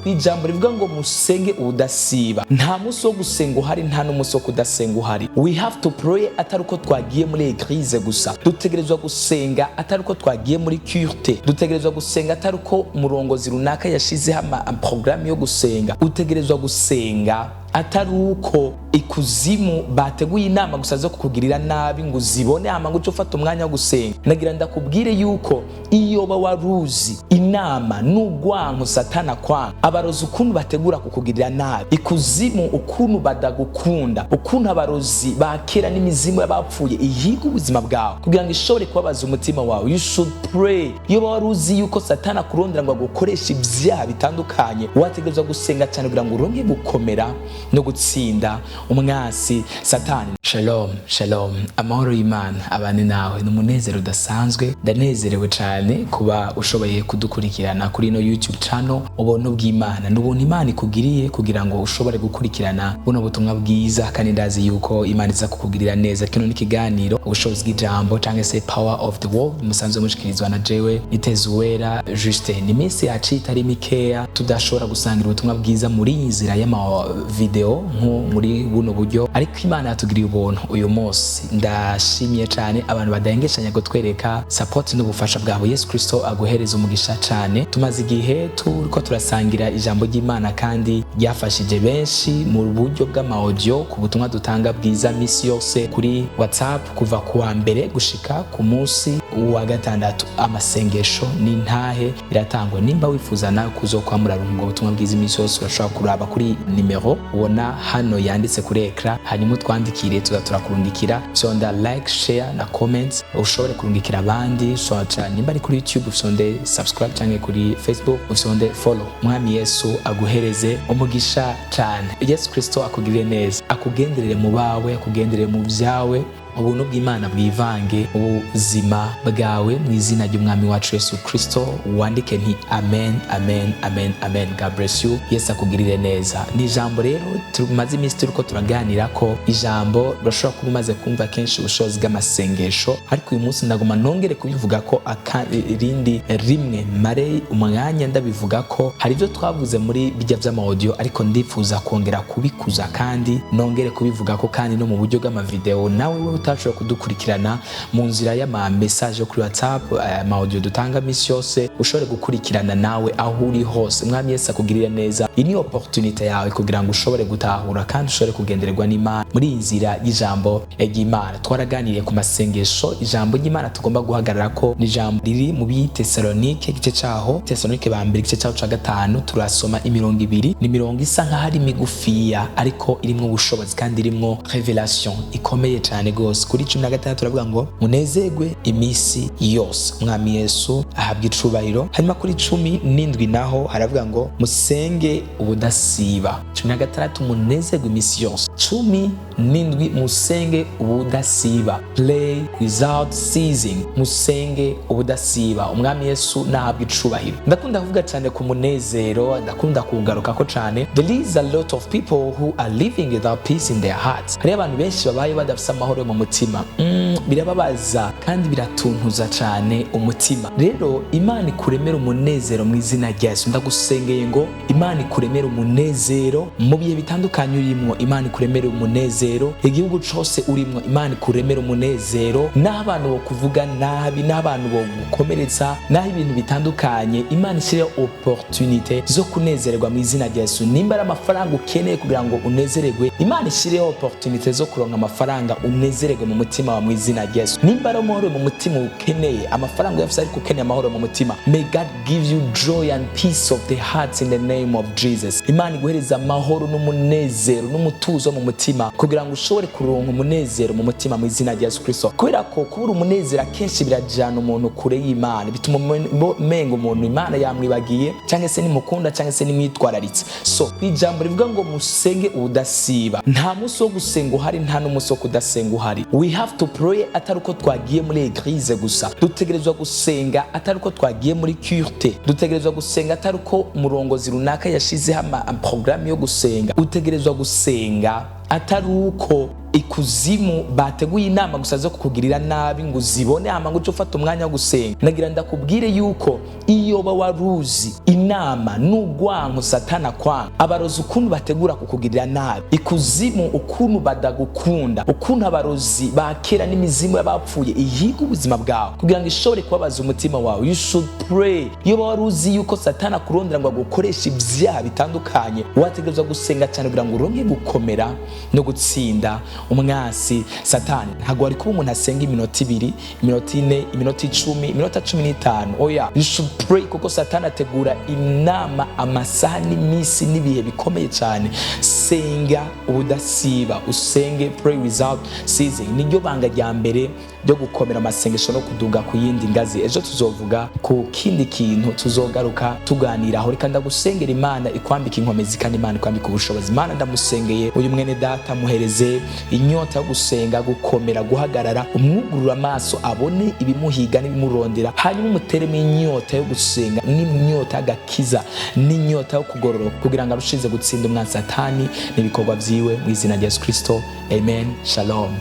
Ijambo rivuga ngo musenge ubudasiba. Nta munsi wo gusenga uhari, nta n'umunsi wo kudasenga uhari. We have to pray atari uko twagiye muri église gusa. Dutegerezwa gusenga atari uko twagiye muri culte. Dutegerezwa gusenga atari uko umurongozi runaka yashizeho ama programme yo gusenga. Utegerezwa gusenga atari uko ikuzimu bateguye inama gusa zo kukugirira nabi ngo uzibone, hama ngo uce ufata umwanya wo gusenga. Nagira ndakubwire yuko iyo ba waruzi inama n'ugwanko Satana kwanga, abarozi ukuntu bategura kukugirira nabi, ikuzimu ukuntu badagukunda, ukuntu abarozi bakera n'imizimu y'abapfuye ihiga ubuzima bwawe kugira ngo ishobore kubabaza umutima wawe, you should pray. Iyo ba waruzi yuko Satana akurondera ngo agukoreshe ibyaha bitandukanye, wategerezwa gusenga cyane kugira ngo uronke gukomera no gutsinda umwasi Satani. Shalom, shalom, amahoro y'Imana abane nawe. Ni umunezero udasanzwe, ndanezerewe cyane kuba ushoboye kudukurikirana kuri ino YouTube channel Ubuntu bw'Imana. Ni ubuntu Imana ikugiriye kugira ngo ushobore gukurikirana buno butumwa bwiza, kandi ndazi yuko Imana iza kukugirira neza. Kino ni ikiganiro Ubushobozi bw'Ijambo cyangwa se Power of the Word, musanzwe mushikirizwa na jewe Nitezuwera Justin. Iminsi yacu itari mikeya tudashobora gusangira ubutumwa bwiza muri iyi nzira y'amavideo nko muri buno buryo, ariko Imana yatugiriye ubuntu uyu munsi. Ndashimiye cyane abantu badahengeshanya kutwereka support n'ubufasha bwabo. Yesu Kristo aguhereza umugisha cyane. Tumaze igihe turiko turasangira ijambo ry'Imana kandi ryafashije benshi mu buryo bw'ama audio ku butumwa dutanga bwiza misi yose kuri WhatsApp kuva ku wa mbere gushika ku munsi wa gatandatu. Amasengesho n'intahe biratangwa. Nimba wifuza nawe kuzokwamura ubwo butumwa bwiza iminsi yose, urashobora kuraba kuri nimero ubona hano yanditse kuri écran, hanyuma utwandikire, tuza turakurungikira. Fyonda like, share na comments, ushobore kurungikira abandi. Ushobora, nimba ari kuri YouTube, ufyonde subscribe, cyangwa kuri Facebook ufyonde follow. Mwami Yesu aguhereze umugisha cyane. Yesu Kristo akugirire neza, akugenderere mu bawe, akugenderere mu byawe. Ubuntu bw'Imana bwivange ubuzima bwawe mu izina ry'Umwami wacu Yesu Kristo. Wandike nti amen, amen, amen, amen. God bless you. Yesu akugirire neza. Ni ijambo rero tumaze iminsi turiko turaganira ko ijambo urashobora kuba umaze kumva kenshi, ubushobozi bw'amasengesho, ariko uyu munsi ndaguma nongere kubivuga ko irindi rimwe, mare umwanya ndabivuga ko hari ibyo twavuze muri bijya by'ama audio, ariko ndifuza kongera kubikuza kandi nongere kubivuga ko kandi no mu buryo bw'amavideo. Nawe we utashobora kudukurikirana mu nzira y'ama message yo kuri WhatsApp, ama audio dutanga misi yose, ushobore gukurikirana nawe aho uri hose. Mwami Yesu akugirire neza. Iyi ni opportunité yawe kugira ngo ushobore gutahura kandi ushobore kugendererwa n'Imana muri iyi nzira y'ijambo ry'Imana. Twaraganiriye ku masengesho. Ijambo ry'Imana tugomba guhagarara ko ni ijambo riri mu Bitesalonike, igice caho, Tesalonike ba mbere, igice caho ca gatanu. Turasoma imirongo ibiri. Ni imirongo isa nkaho ari migufiya, ariko irimwo ubushobozi kandi irimwo révélation ikomeye cyane rwose. Kuri 16 turavuga ngo munezerwe iminsi yose, Umwami Yesu ahabwa icubahiro. Hanyuma kuri 17 naho haravuga ngo musenge ubudasiba. 16 munezerwe iminsi yose, 17 musenge ubudasiba, pray without ceasing, musenge ubudasiba. Umwami Yesu nahabwa icubahiro. Ndakunda kuvuga cyane ku munezero, ndakunda kuwugarukako cyane. There is a lot of people who are living without peace in their hearts. Hariyo abantu benshi babaye badafise amahoro mu mutima. Birababaza kandi biratuntuza cyane umutima. Rero Imana ikuremera umunezero mu izina rya Yesu. Ndagusengeye ngo Imana ikuremere umunezero mu bihe bitandukanye urimwo. Imana ikuremere umunezero igihugu cose urimwo. Imana ikuremere umunezero n'abantu bo kuvuga nabi, n'abantu bo gukomeretsa, n'aho ibintu bitandukanye. Imana ishyireho opportunité zo kunezererwa mu izina rya Yesu. Nimba ari amafaranga ukeneye kugira ngo unezererwe, Imana ishyireho opportunité zo kuronka amafaranga, unezererwe mu mutima wawe mu izina rya Yesu. Nimba ari amahoro mu mutima ukeneye, amafaranga uyafise ariko ukeneye amahoro mu mutima, may God give you joy and peace of the heart in the name of Jesus. Imana iguhereza amahoro n'umunezero n'umutuzo mu mutima kugira ngo ushobore kuronka umunezero mu mutima mu izina rya Yesu Kristo. Kubera ko kubura umunezero akenshi birajana umuntu kure y'Imana, bituma umenga umuntu Imana yamwibagiye, cyangwa se nimukunda, cyangwa se nimwitwararitse. So ijambo rivuga ngo musenge ubudasiba. Nta munsi wo gusenga uhari, nta n'umunsi wo kudasenga uhari. We have to pray atari uko twagiye muri église gusa. Dutegerezwa gusenga atari uko twagiye muri culte. Dutegerezwa gusenga atari uko umurongozi runaka yashizeho ama programme yo gusenga. Utegerezwa gusenga atari uko ikuzimu bateguye inama gusa zo kukugirira nabi ngo uzibone, hama ngo uce ufata umwanya wo gusenga. Nagira ndakubwire yuko iyo ba waruzi inama n'ugwanko Satana kwanga, abarozi ukuntu bategura kukugirira nabi, Iyo waruzi inama n'ugwanko Satana kwanga, abarozi ukuntu bategura kukugirira nabi, ikuzimu ukuntu badagukunda, ukuntu abarozi bakera n'imizimu y'abapfuye ihiga ubuzima bwawe kugira ngo ishobore kubabaza umutima wawe, you should pray. Iyo wari uzi yuko Satana akurondera ngo agukoreshe ibyaha bitandukanye, wategerezwa gusenga cyane kugira ngo uronke gukomera no gutsinda umwasi Satani. Ntabwo wari kuba umuntu asenga iminota 2, iminota 4, iminota 10, iminota 15. Oya, you should pray, kuko Satani ategura inama amasaha n'iminsi n'ibihe bikomeye cyane. Senga ubudasiba, usenge, pray without ceasing. Niryo banga rya mbere ryo gukomera amasengesho no kuduga ku yindi ngazi. Ejo tuzovuga ku kindi kintu, tuzogaruka tuganiraho. Reka ndagusengera, Imana ikwambika inkomezi kandi Imana ikwambika ubushobozi. Imana, ndamusengeye uyu mwene data, muhereze inyota yo gusenga, gukomera, guhagarara, umwugurura amaso abone ibimuhiga n'ibimurondera, hanyuma umuteremo inyota yo gusenga n'inyota y'agakiza n'inyota yo kugororoka, kugira ngo arushize gutsinda umwansi Satani n'ibikorwa byiwe, mu izina rya Yesu Kristo, amen. Shalom.